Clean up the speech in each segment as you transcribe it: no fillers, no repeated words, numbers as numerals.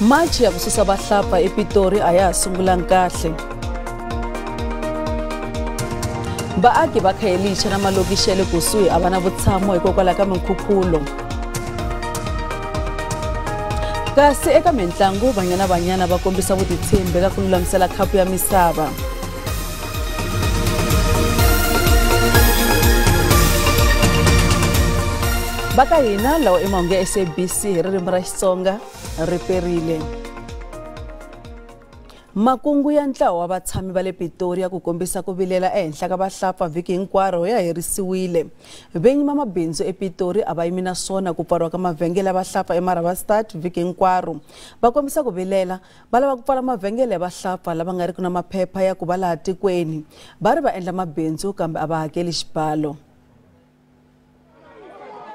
Machi ya ku susa vahlapfa ePitori a ya ha sungulanga kahle. Vaaki va Khayelitsha na malokixi ya le kusuhi a va na vutshamo hikokwalaho ka minkhukhulo. Kasi eka mitlangu Banyana Banyana va kombisa vutitshembi eka ku lulamisela khapu ya misava. Va ka hina lawa i mahungu ya SABC hi ririmi ra Xitsonga ri perile. Makungu ya ntlawa wa vatshami va le Pitori ya ku kombisa ku vilela ehenhla ka vahlapfa vhiki hinkwaro ya herisiwile. Vinyi va mabindzu ePitori a va yimi na swona ku pfariwa ka mavhengele ya vahlapfa eMarabastad vhiki hinkwaro. Va kombisa ku vilela va lava ku pfala mavhengele ya vahlapfa lava nga riki na maphepha ya ku va laha tikweni. Va ri va endla mabindzu kambe a va hakeli xibalo.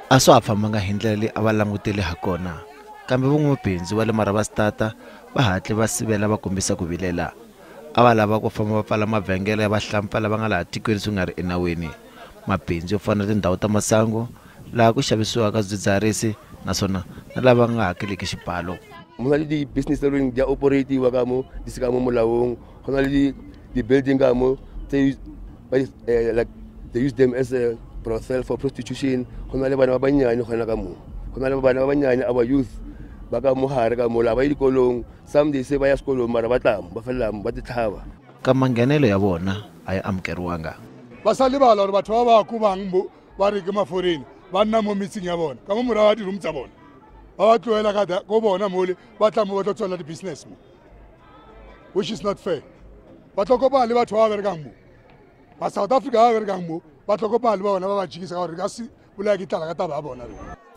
A swa ha fambanga hi ndlela leyi a va langutele ha kona, kambe van'wamabindzu va le Marabastad va hatle va sivela va kombisa ku vilela. A va lava ku famba va pfala mavhengele ya vahlampfa lava nga laha tikweni swi nga ri enawini. Mabindzu yo fana na tindhawu ta masangu laha ku xavisiwaka swidzidziharisi naswona na lava nga hakeleki xibalo. Go na le di-business tse leng di a operatiwa ka mo di se ka mo molaong, go na le di-building ka mo tse like they use them as a brothel for prostitution. Go na le bana ba bannyane gona ka mo, go na le bana ba bannyane our youth ba ka mo gare ka mola ba ye dikolong, some they say ba ya sekolong mara ba tla mo ba felela mo ba titlhaba. Ka manghenelo ya vona a ya amukeriwanga. Ba sa lebala gore batho ba ba kubang mo ba re ke maforeign ba nna mo metseng ya bona ka mo morago ga di-room tsa bona, ba ba tlohela ka ko bona mole ba tla mo ba tlo tswelela di-business mo, which is not fair. Ba tlo kopana le batho ba ba berekang mo, ba South Africa ba berekang mo, ba tlo kopana le bona ba ba jikisa ka gore ka se bolaya ke tlala ka taba ya bona.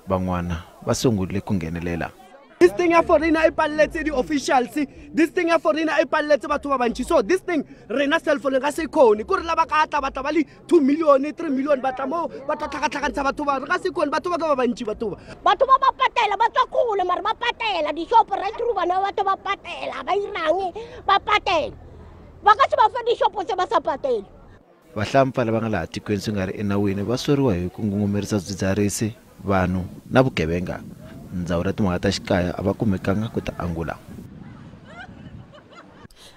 Van'wana va sungule ku nghenelela. This thing ya foreigner e palletse di-officials, this thing ya foreigner e palletse batho ba bantši. So this thing rena cellphone ka se kgone kore la ba ka tla batla ba le 2 million 3 million ba tla mo ba tla tlhakatlhakantsha batho ba re ka se kgone, batho ba ka ba bantši batho ba. Batho ba ba patela ba tswa kgole mare ba patela dishopo right through bana batho ba patela ba irang ba patela ba ka se ba fe dishopo tse ba sa patele. Vahlampfa lava nga laha tikweni swi nga ri enawini va soriwa hi ku ngungumerisa swidzidziharisi, vanhu na vugevenga. Ndzawulo ya timhaka ta xikaya a va kumekanga ku ta angula.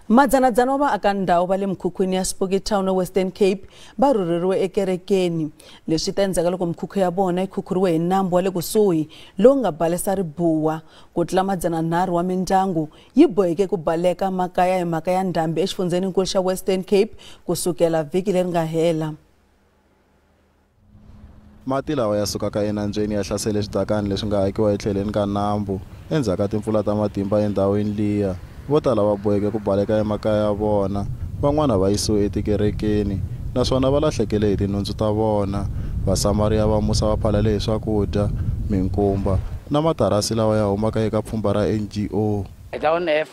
Madzanadzana wa vaakandhawu va le mikhukhwini ya Spooky Town eWestern Cape va rhurheriwe ekerekeni. Leswi ta endzhaku ka loko mikhukhu ya vona yi khukhuriwe hi nambu wa le kusuhi lowu nga balesa ribuwa. Ku tlula 300 wa mindyangu yi boheke ku baleka makaya hi mhaka ya ndhambi exifundzheninkulu xa Western Cape kusukela vhiki leri nga hela. Mati lawa ya sukaka enambyeni ya hlasele swidakani leswi nga akiwa etlheleni ka nambu endzhaku ka timpfula ta matimba endhawini liya. Vo tala va boheke ku baleka emakaya ya vona, van'wana va yisiwe etikerekeni naswona va lahlekele hi tinhundzu ta vona. Vasamariya va musa va phalale hi swakudya, minkumba na matarasi lawa ya humaka eka pfhumba ra NGO. I don't have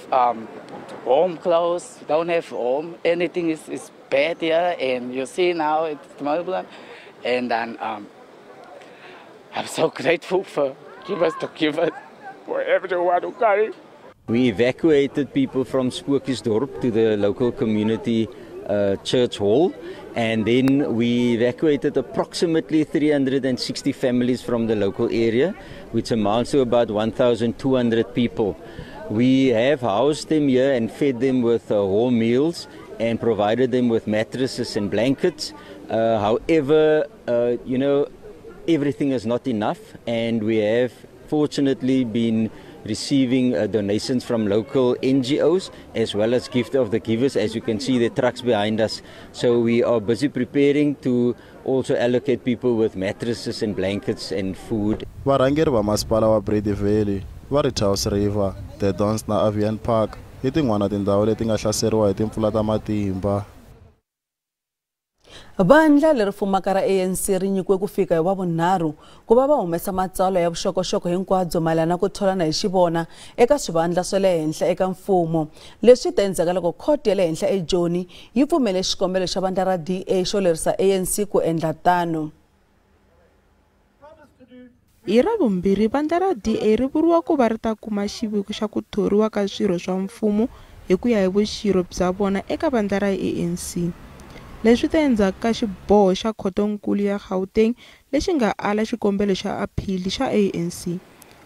home clothes, don't have home, anything is bad here, and you see now it's Melbourne, and then I'm so grateful for give us to give us for everyone who carry. We evacuated people from Spookjesdorp to the local community church hall, and then we evacuated approximately 360 families from the local area, which amounts to about 1,200 people. We have housed them here and fed them with warm meals and provided them with mattresses and blankets. However, you know, everything is not enough, and we have fortunately been receiving donations from local NGOs as well as Gift of the Givers. As you can see, the trucks behind us. So we are busy preparing to also allocate people with mattresses and blankets and food. Varhangeri va masipala wa Breede Valley va ri Touws River, The Dons na Avian Park hi tin'wana tindhawu leti nga hlaseriwa hi timpfula ta matimba. Vandla leri fumaka ra ANC ri nyikiwe ku fika hi Wavunharhu ku va va humesa matsalwa ya vuxokoxoko hinkwabyo mayelana na ku tholana hi xivona eka swivandla swa le henhla eka mfumo. Leswi ta endzhaku ka loko khoto ya le henhla eJoni yi pfumele xikombelo xa vandla ra DA xo lerisa ANC ku endla tano. Hi Ravumbirhi, vandla ra DA ri vuriwa ku va ri ta kuma xiviko xa ku thoriwa ka swirho swa mfumo hi ku ya hi vuxirho bya vona eka vandla ra ANC. Leswi ta endzhaku ka xiboho xa Khotonkulu ya Gauteng lexi nga ala xikombelo xa aphili xa ANC.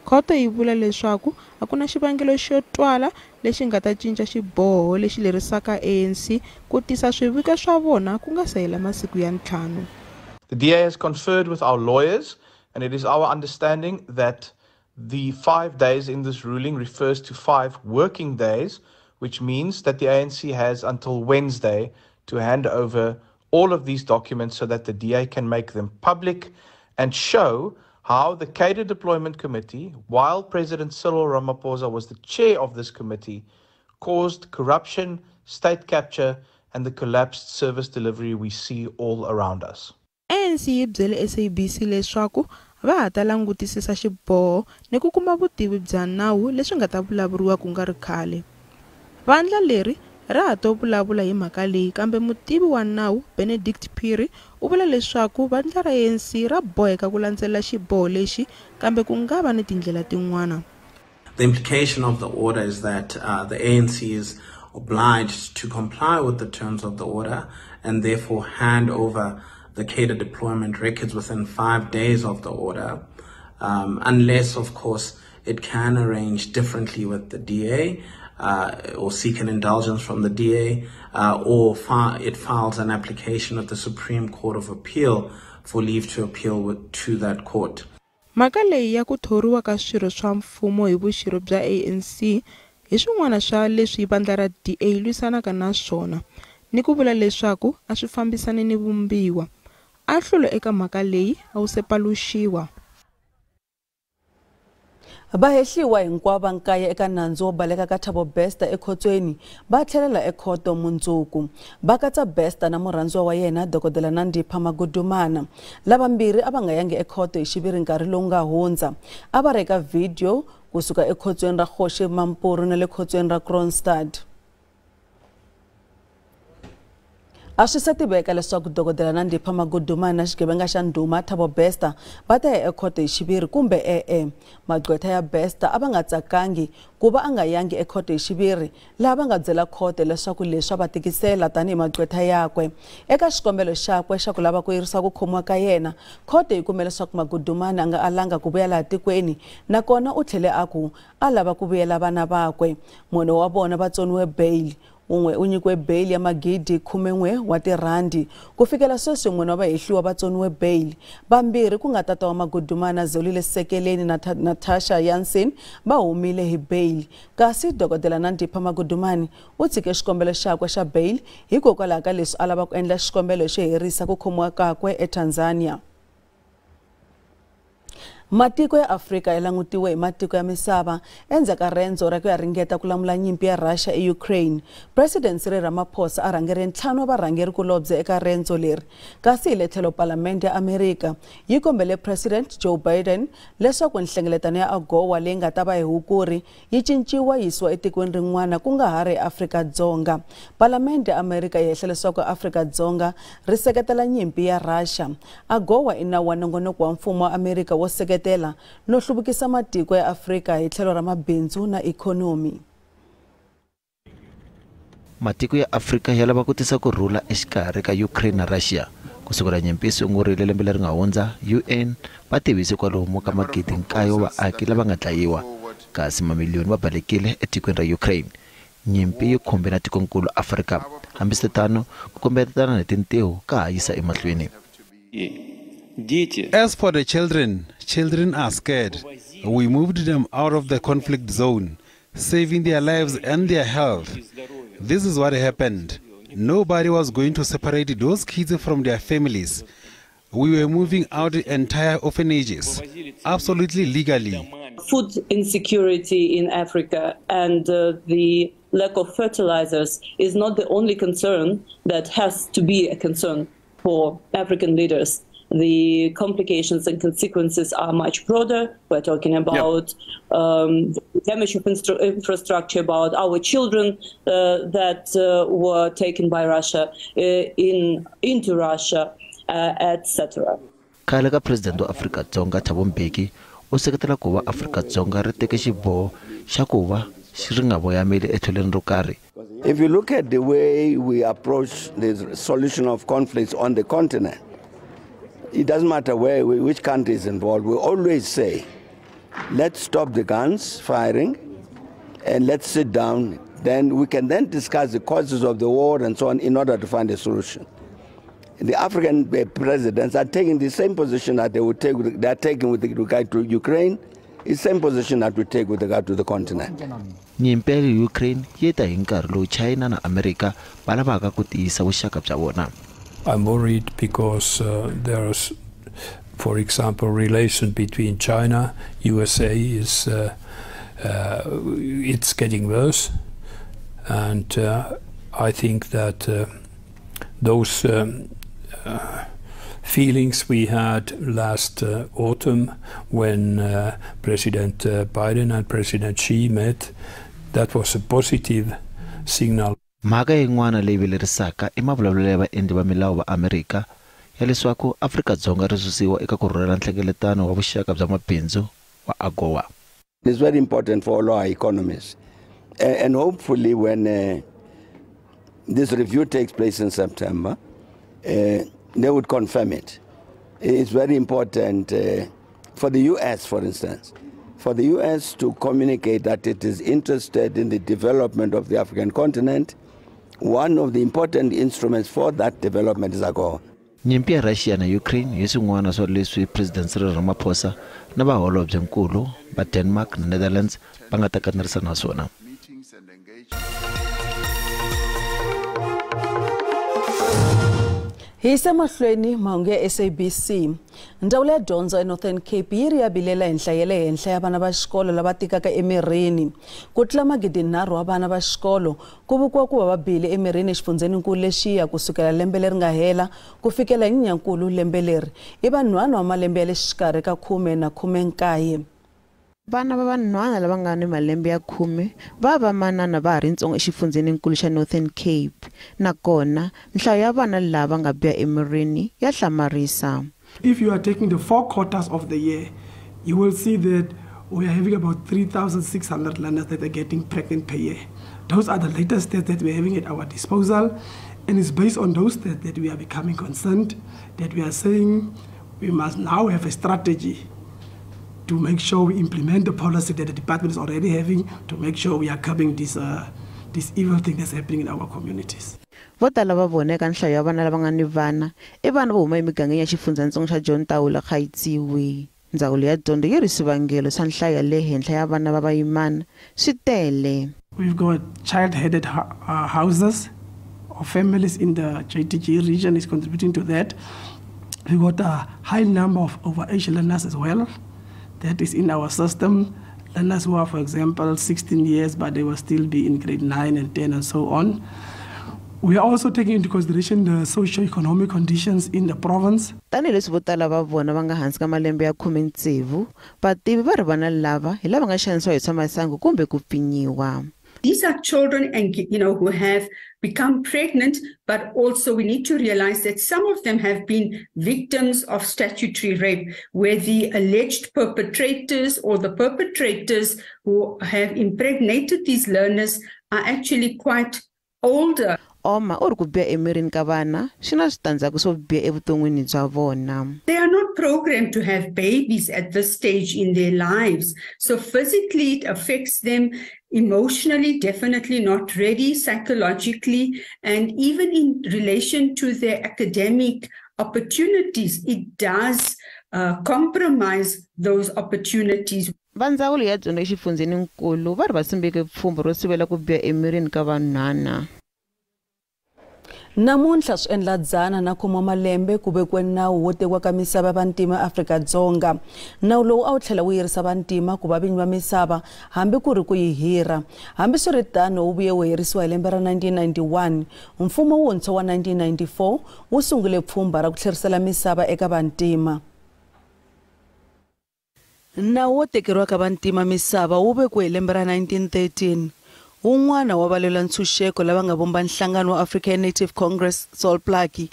Khoto yi vula leswaku a ku na xivangelo xo twala lexi nga ta cinca xiboho lexi lerisaka ANC ku tisa swiviko swa vona ku nga se hela masiku ya 5. The DA has conferred with our lawyers, and it is our understanding that the 5 days in this ruling refers to 5 working days, which means that the ANC has until Wednesday to hand over all of these documents so that the DA can make them public and show how the Cadre Deployment Committee, while President Cyril Ramaphosa was the chair of this committee, caused corruption, state capture, and the collapsed service delivery we see all around us. ANC yi byele SABC leswaku va ha ta langutisisa xiboho ni ku kuma vutivi bya nawu leswi nga ta vulavuriwa ku nga ri khale. Vandla leri ra ha to vulavula hi mhaka leyi, kambe mutivi wa nawu Benedict Phiri u vula leswaku vandla ra ANC ra boheka ku landzelela xiboho lexi, kambe ku nga va ni tindlela tin'wana. The implication of the order is that the ANC is obliged to comply with the terms of the order and therefore hand over the cadre deployment records within 5 days of the order, unless, of course, it can arrange differently with the DA or seek an indulgence from the DA, or it files an application at the Supreme Court of Appeal for leave to appeal to that court. Mhaka leyi ya ku thoriwa ka swirho swa mfumo hi vuxirho bya ANC hi swin'wana swa leswi vandla ra DA lwisanaka na swona, ni ku vula leswaku a swi fambisani ni vumbiwa. Ahlulo eka mhaka leyi a wu se paluxiwa. Vahehliwa hinkwavo va nkaye eka nandzu wo baleka ka Thabo Bester ekhotsweni va tlhelela ekhoto mundzuku. Va katsa Bester na murhandziwa wa yena Dokodela Nandipha Magudumana. Lavambirhi a va nga yangi ekhoto hi xiviri nkarhi lowu nga hundza. A va ri eka vhidiyo kusuka ekhotsweni ra Kgosi Mampuru na le khotsweni ra Kroonstad. A swi se tiveka leswaku Dokodela Nandipha Magudumana na xigevenga xa ndhuma Thabo Bester va ta ya ekhoto hi xiviri kumbe e-e. Magqwetha ya Bester a va nga tsakangi ku va a nga yangi ekhoto hi xiviri, laha va nga byela khoto leswaku leswi a va tikisela tanihi magqwetha yakwe. Eka xikombelo xakwe xa ku lava ku yirisa ku khomiwa ka yena, khoto yi kume leswaku Magudumana a nga alanga ku vuya laha tikweni, nakona u tlhele a ku a lava ku vuyela vana vakwe. Mune wa vona va tsoniwe bail. Un'we u nyikiwe bail ya 11,000 wa tirhandi. Ku fikela sweswi n'wina wa vahehliwa va tsoniwe bail. Vambirhi ku nga tata wa Magudumana Zolile Sekeleni na Natasha Jansen va humile hi bail. Kasi Dokodela Nandipha Magudumani u tshike xikombelo xakwe xa bail hikokwalaho ka leswi a lava ku endla xikombelo xo herisa ku khomiwa kakwe eTanzania. Matiko ya Afrika ya langutiwe hi matiko ya misava endzhaku ka rendzo ra ku ya ringeta ku lamula nyimpi ya Russia eUkraine. President Cyril Ramaphosa a rhangerile 5 wa varhangeri kulobye eka rendzo leri. Kasi hi le tlhelo Palamende ya Amerika yi kombele President Joe Biden leswaku nhlengeletano ya AGOA leyi nga ta va hi Hukuri yi cinciwa yi yisiwa etikweni rin'wana ku nga ha ri Afrika-Dzonga. Palamende ya Amerika yi hehla leswaku Afrika-Dzonga ri seketela nyimpi ya Russia. AGOA i nawu wa nongonoko wa mfumo wa Amerika wo seketela no hluvukisa matiko ya Afrika hi tlhelo ra mabindzu na ikhonomi. Matiko ya Afrika ya lava ku tisa ku rhula exikarhi ka Ukraine na Russia. Ku sukela nyimpi yi sungurile lembe leri nga hundza, UN va tivise kwalomu ka 9,000 wa vaaki lava nga dlayiwa, kasi mamiliyoni va balekile etikweni ra Ukraine. Nyimpi yi khumbe na tikonkulu Afrika. Hambiswiritano, ku kombetana hi tintiho ka ha yisa emahlweni. As for the children, children are scared. We moved them out of the conflict zone, saving their lives and their health. This is what happened. Nobody was going to separate those kids from their families. We were moving out the entire orphanages, absolutely legally. Food insecurity in Africa and the lack of fertilizers is not the only concern that has to be a concern for African leaders. The complications and consequences are much broader. We're talking about damage of infrastructure, about our children that were taken by Russia into Russia, etc. Khale ka President wa Afrika-Dzonga Thabo Mbeki u seketela ku va Afrika-Dzonga ri teke xiboho xa ku va ri nga voyameli etlhelweni ro karhi. If you look at the way we approach the solution of conflicts on the continent, it doesn't matter where, which country is involved, we always say Let's stop the guns firing and let's sit down. Then we can then discuss the causes of the war and so on in order to find a solution. The African presidents are taking the same position that they would take, they are taking with regard to Ukraine, the same position that we take with regard to the continent. Nyimpi ya le Ukraine yi ta hi nkarhi lowu China na Amerika va lavaka ku tiyisa vuxaka bya vona. I'm worried because there's, for example, relation between China, USA is it's getting worse, and I think that those feelings we had last autumn when President Biden and President Xi met, that was a positive signal. Mhaka yin'wana leyi vilerisaka i mavulavulelo ya vaendli va milawu va Amerika ya leswaku Afrika-Dzonga ri susiwa eka ku rhurhela nhlengeletano wa vuxaka bya mabindzu wa AGOA. It's very important for all our economies. And hopefully when this review takes place in September, they would confirm it. It's very important for the US, for instance, for the US to communicate that it is interested in the development of the African continent. One of the important instruments for that development is AGOA. Nyimpi ya Russia na Ukraine hi swin'wana swa leswi President Cyril Ramaphosa na vaholobyenkulu va Denmark na Netherlands va nga ta kanerisana na swona. Hi yisa mahlweni mahungu ya SABC. Ndzawulo ya dyondzo eNorthern Cape yi ri ya vilela hi nhlayo ya le henhla ya vana va xikolo lava tikaka emirini. Ku tlula 3,000 wa vana va xikolo ku vikiwa ku va va bihile emirini exifundzheninkulu lexiya ku sukela lembe leri nga hela ku fikela hi Nyenyankulu lembe leri. I vanhwana wa malembe ya le xikarhi ka 10 na 19. Vana va vanhwana lava nga ni malembe ya 10 va va manana va ha ri ntsongo exifundzheninkulu xa Northern Cape, nakona nhlayo ya vana lava nga biha emirini ya hlamarisa. If you are taking the 4 quarters of the year, you will see that we are having about 3,600 learners that are getting pregnant per year. Those are the latest stats that we are having at our disposal, and it's based on those stats that we are becoming concerned, that we are saying we must now have a strategy to make sure we implement the policy that the department is already having to make sure we are curbing this, this evil thing that's happening in our communities. Vo tala va vona eka nhlayo ya vana lava nga ni vana i vana vo huma emigangeni ya xifundzatsongo xa John Taolo Gaetsewe. Ndzawulo ya dyondzo yi ri swivangelo swa nhlayo ya le henhla ya vana va vayimana swi tele. We've got child-headed houses or families in the JTG region is contributing to that. We've got a high number of overage learners as well. That is in our system. Learners who are, for example, 16 years, but they will still be in grade 9 and 10 and so on. We are also taking into consideration the socio-economic conditions in the province. Tanihileswi vo tala va vona va nga hansi ka malembe ya 16, vativi va ri vana lava hi lava nga xanisiwa hi swa masangu kumbe ku pfinyiwa. These are children and, you know, who have become pregnant, but also we need to realize that some of them have been victims of statutory rape, where the alleged perpetrators or the perpetrators who have impregnated these learners are actually quite older. Oma u ri ku biha emirini ka vana swi na switandzhaku swo biha evuton'wini bya vona. They are not programmed to have babies at this stage in their lives. So physically it affects them, emotionally definitely not ready, psychologically, and even in relation to their academic opportunities, it does compromise those opportunities. Va ndzawulo ya dyondzo exifundzheninkulu va ri va simbeke pfhumba ro sivela ku biha emirini ka vanhwana. Namuntlha swi endla 110 malembe ku vekiwe nawu wo tekiwa ka misava ya vantima eAfrika-Dzonga. Nawu lowu a wu tlhela wu yirisa vantima ku va vinyi va misava hambi ku ri ku yi hirha. Hambiswiritano wu vuye wu herisiwa hi lembe ra 1991. Mfumo wuntshwa wa 1994 wu sungule pfhumba ra ku tlherisela misava eka vantima. Nawu wo tekeriwa ka vantima misava wu vekiwe hi lembe ra 1913. Un'wana wa valwela ntshunxeko lava nga vumba nhlangano wa African Native Congress, Sol Plaatje,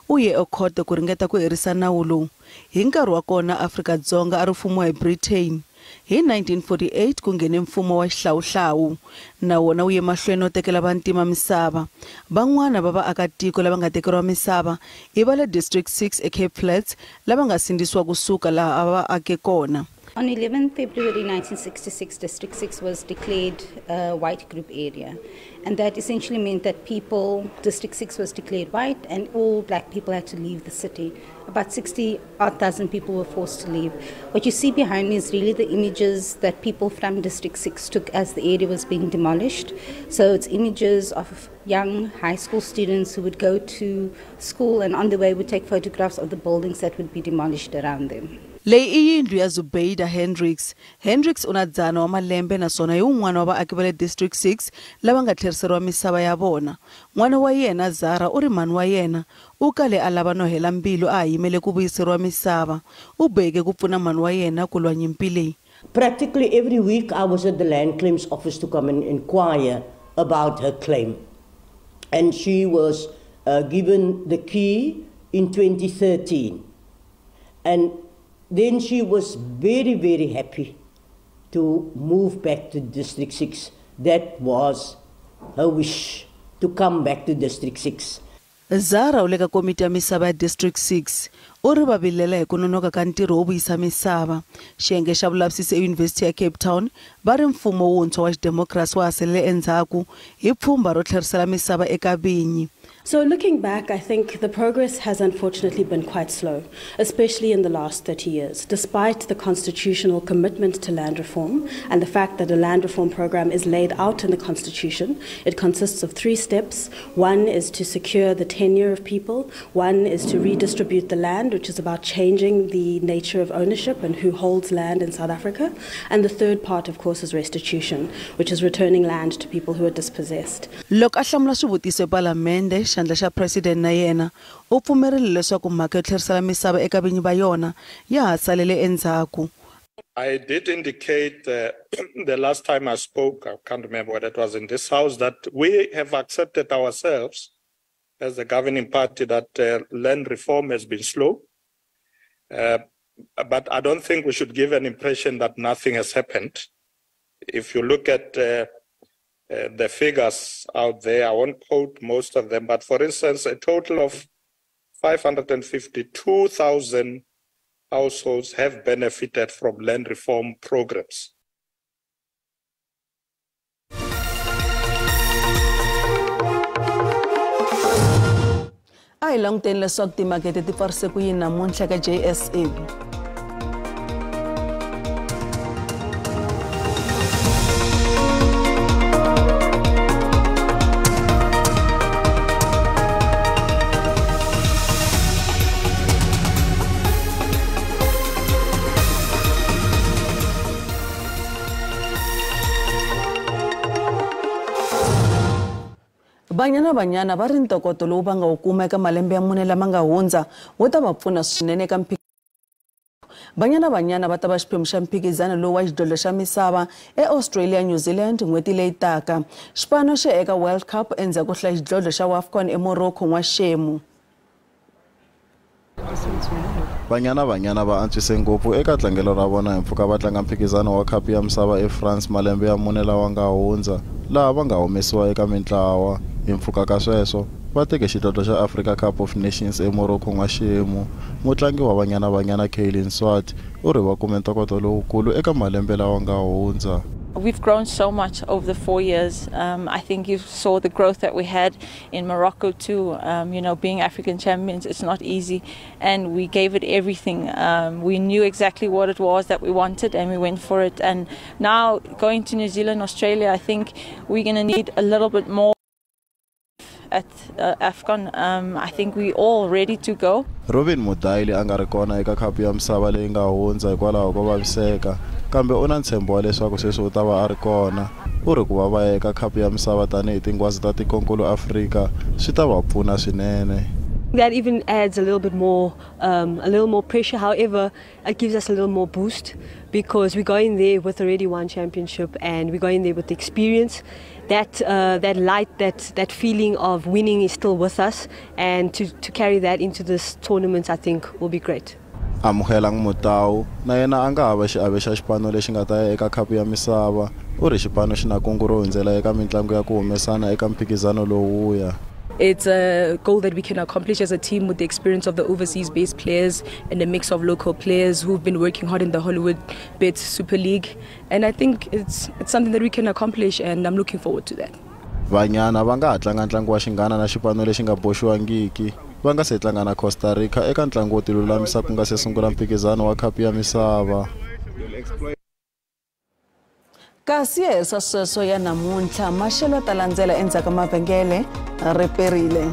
u ye ekhoto ku ringeta ku herisa nawu lowu. Hi nkarhi wa kona Afrika-Dzonga a ri fumiwa hi Britain. Hi 1948 ku nghene mfumo wa xihlawuhlawu, na wona wu ye mahlweni no tekela vantima misava. Van'wana va vaakatiko lava nga tekeriwa misava i va le District 6 eCape Flats lava nga sindzisiwa kusuka laha a va ake kona. On 11 February 1966, District 6 was declared a white group area. And that essentially meant that District 6 was declared white and all black people had to leave the city. About 60,000 people were forced to leave. What you see behind me is really the images that people from District 6 took as the area was being demolished. So it's images of young high school students who would go to school and on the way would take photographs of the buildings that would be demolished around them. Leyi i yindlu ya Zubeida Hendricks. Hendricks u na 100 wa malembe naswona hi wun'wana wa vaaki va le District 6 lava nga tlheriseriwa misava ya vona. N'wana wa yena Zara u ri mhani wa yena u kale a lava no hela mbilu a ha yimele ku vuyiseriwa misava. U boheke ku pfuna mhani wa yena ku lwa nyimpi leyi. Practically every week I was at the land claims office to come and inquire about her claim. And she was given the key in 2013. And then she was very, very happy to move back to District 6. That was her wish, to come back to District 6. Zara u le ka komiti ya misava ya District 6 u ri va vilela hi ku nonoka ka ntirho wo vuyisa misava. Xiyenge xa vulavisisi eYunivhesiti ya Cape Town va ri mfumo wuntshwa wa xidemokirasi wa ha salele endzhaku hi pfhumba ro tlherisela misava eka vinyi. So looking back, I think the progress has unfortunately been quite slow, especially in the last 30 years, despite the constitutional commitment to land reform and the fact that a land reform program is laid out in the Constitution. It consists of 3 steps. One is to secure the tenure of people. One is to redistribute the land, which is about changing the nature of ownership and who holds land in South Africa. And the third part, of course, is restitution, which is returning land to people who are dispossessed. Loko a hlamula swivutiso ePalamende, xandla xa president na yena u pfumerile leswaku mhaka yo tlherisela misava eka vinyi va yona ya ha salele endzhaku. I did indicate the last time I spoke, I can't remember whether it was in this house, that we have accepted ourselves as the governing party that land reform has been slow. But I don't think we should give an impression that nothing has happened. If you look at the figures out there, I won't quote most of them, but for instance, a total of 552,000 households have benefited from land reform programs. A hi languteni leswaku timakete ti pfarise ku yini namuntlha ka JSE. Banyana Banyana va ri ntokoto lowu va nga wu kuma eka malembe ya 4 lama nga hundza wu ta va pfuna swinene eka Banyana Banyana va ta va xiphemu xa mphikizano lowu wa xidlodlo xa misava eAustralia, New Zealand n'hweti leyi taka. Xipano xi eka World Cup endzhaku ko hlaya xidlodlo xa AFCON eMorocco n'waxemu. Banyana Banyana va antswise ngopfu eka tlangelo ra vona hi mpfhuka va tlanga mphikizano wa khapu ya misava eFrance malembe ya 4 lawa nga hundza, laha va nga humesiwa eka mintlawa. Hi mpfhuka ka sweswo va teke xidlodlo xa Africa Cup of Nations eMorocco n'waxemu. Mutlangi wa Banyana Banyana Kaylin Swart u ri va kume ntokoto lowukulu eka malembe lawa nga hundza. We've grown so much over the 4 years. I think you saw the growth that we had in Morocco too. You know, being African champions, it's not easy. And we gave it everything. We knew exactly what it was that we wanted and we went for it. And now going to New Zealand, Australia, I think we're going to need a little bit more at AFCON. I think we're all ready to go. Robin Mudaili a nga ri kona eka khapu ya misava leyi nga hundza hikwalaho ko vaviseka, kambe u na ntshembo wa leswaku sweswi u ta va a ri kona. U ri ku va va ya eka khapu ya misava tanihi tinghwazi ta tikonkulu Afrika swi ta va pfuna swinene. That even adds a little bit more, a little more pressure. However, it gives us a little more boost because we go in there with already one championship and we go in there with the experience. That that light, that feeling of winning is still with us, and to carry that into this tournament, I think, will be great. Amogelang Motau na yena a nga hava xiave xa xipano lexi nga ta ya eka khapu ya misava. U ri xipano xi na kungu ro hundzela eka mitlangu ya ku humesana eka mphikizano lowuya. It's a goal that we can accomplish as a team with the experience of the overseas-based players and a mix of local players who've been working hard in the Hollywoodbets Super League. And I think it's something that we can accomplish, and I'm looking forward to that. Banyana va nga ha tlanga ntlangu wa xinghana na xipano lexi nga boxiwangiki va nga se tlanga na Costa Rica eka ntlangu wo tilulamisa ku nga se sungula mphikizano wa khapu ya misava. Kasi ya herisa sweswo ya namuntlha, maxelo ta landzela endzhaku ka mavhengele ri perile.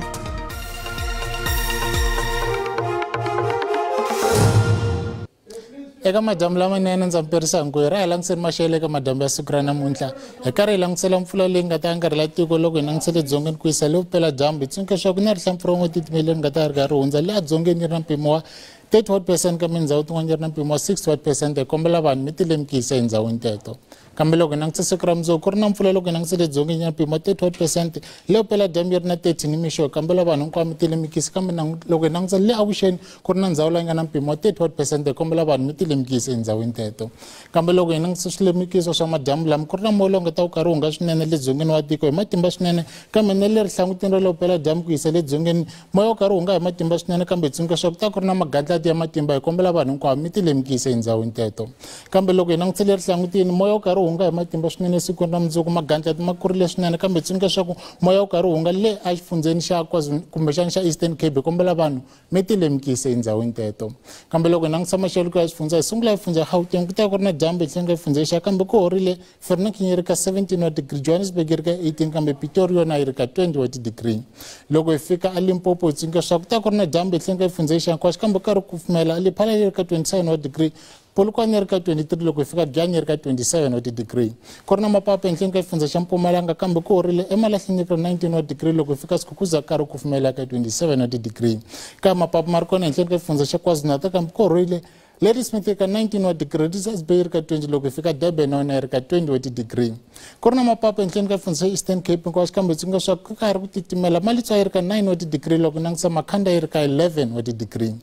Eka madyambu lamanene ndza mi hinkwerhu a hi langutiseni maxelo eka madyambu ya siku ra namuntlha hi karhi hi langutisela mpfula leyi nga ta angarhela tiko loko hi langutisele dzongeni ku yisa le vupeladyambu hi tsundzuka leswaku ku na rihlampfu ro n'we titimela leri nga ta ri karhi ri hundza le edzongeni yi ri na mpimo wa 31% kambe tindhawu tin'wana yi ri na mpimo wa 61% hi kombela vanhu mi tilemukisa etindhawini teto. Kambe loko hi langutisa siku ra mundzuku ku ri na mpfula loko hi langutisa le dzongeni ya mpimo wa 31% le vupeladyambu yi ri na 30 nimixo hi kombela vanhu hinkwavo mi tilemukisa kambe loko hi langutisa le avuxeni ku ri na ndhawu leyi nga na mpimo wa 31% hi kombela vanhu mi tilemukisa etindhawini teto. Kambe loko hi langutisa swilemukiso swa madyambu lama ku ri na moya lowu nga ta wu karhi wu hunga swinene le dzongeni wa tiko hi matimba swinene kambe na le rihlangutini ra le vupeladyambu ku yisa le dzongeni moya wu karhi wu hunga hi matimba swinene kambe hi tsundzuka leswaku ku ta ku ri na magandlati ya matimba hi kombela vanhu hinkwavo mi tilemukisa etindhawini teto. Kambe loko hi langutisa le rihlangutini moya wu karhi wu hunga hi matimba swinene sikwini ra mundzuku magandlati ma kurile swinene kambe tsundzuka leswaku moya wu karhi wu hunga le exifundzheni xa KwaZulu kumbexana xa Eastern Cape hi kombela vanhu mi tilemukisa etindhawini teto. Kambe loko hi langutisa maxelo ku ya xifundza hi sungula hi fundza Gauteng ku ta ku ri na dyambu etlhelo ka xifundza xa kambe ku horile Vereeniging yi ri ka 17 wa degree, Johannesburg yi ri ka 18 kambe Pretoria yona yi ri ka 20 wa degree. Loko hi fika eLimpopo hi tsundzuka leswaku ku ta ku ri na dyambu etlhelo ka xifundza xa hinkwaxo kambe ku karhi ku kufumela Lephalale yi ri ka 27 wa degree, Polokwane yi ri ka 23 loko hi fika Giyani yi ri ka 27 wa degree. Ku ri na mapapa ehenhleni ka xifundza xa Mpumalanga kambe ku horile eMalahleni yi ri 19 wa degree loko hi fika Skukuza ku karhi ku kufumela ka 27 wa degree. Ka mapapa ma ri kona ehenhleni ka xifundza xa KwaZulu-Natal kambe ku horile Ladysmith yi ri ka 19 wa degree, Richards Bay yi ri ka 20 loko hi fika Durban na yona yi ri ka 20 wa degree. Ku ri na mapapa ehenhleni ka xifundza xa Eastern Cape hinkwaxo kambe tsundzuka leswaku ku karhi ku titimela Malitswa yi ri ka 9 wa degree loko langutisa Makhanda yi ri ka 11 wa degree.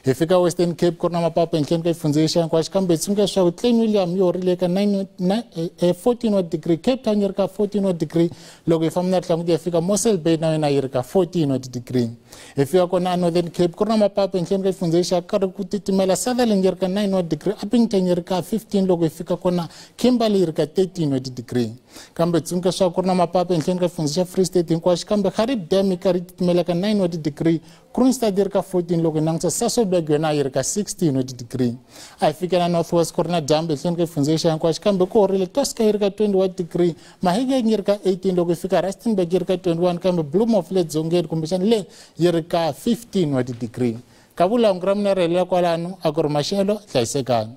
Hi fika Western Cape ku ri na mapapa ehenhleni ka xifundza xa hinkwaxo kambe tsundzuka leswaku Klein William yi horile ka 14 wa degree, Cape Town yi ri ka 14 wa degree loko hi famba na rihlanguti hi fika Mossel Bay na yona yi ri ka 14 wa degree. Hi fika kona Northern Cape ku ri na mapapa ehenhleni ka xifundza xa karhi ku titimela Sutherland yi ri ka 9 wa degree, Upington yi ri ka 15 loko hi fika kona Kimberley yi ri ka 13 wa degree. Kambe tsundzuka leswaku ku ri na mapapa ehenhleni ka xifundza xa Free State hinkwaxo kambe Gariep Dam yi karhi yi titimela ka 9 wa degree, Kroonstad yi ri ka 14 loko hi langutisa Sasolburg yona yi ri ka 16 wa degree. A hi fika na North West ku ri na dyambu ehenhleni ka xifundza xa hinkwaxo kambe ku horile Tosca yi ri ka 20 wa degree, Mahikeng yi ri ka 18 loko hi fika Rustenburg yi ri ka 21 kambe Bloemhof le dzongeni kumbexana le yi ri ka 15 wa degree. Kavula hungu ra mina ri helela kwalano a ku ri maxelo hlayisekani.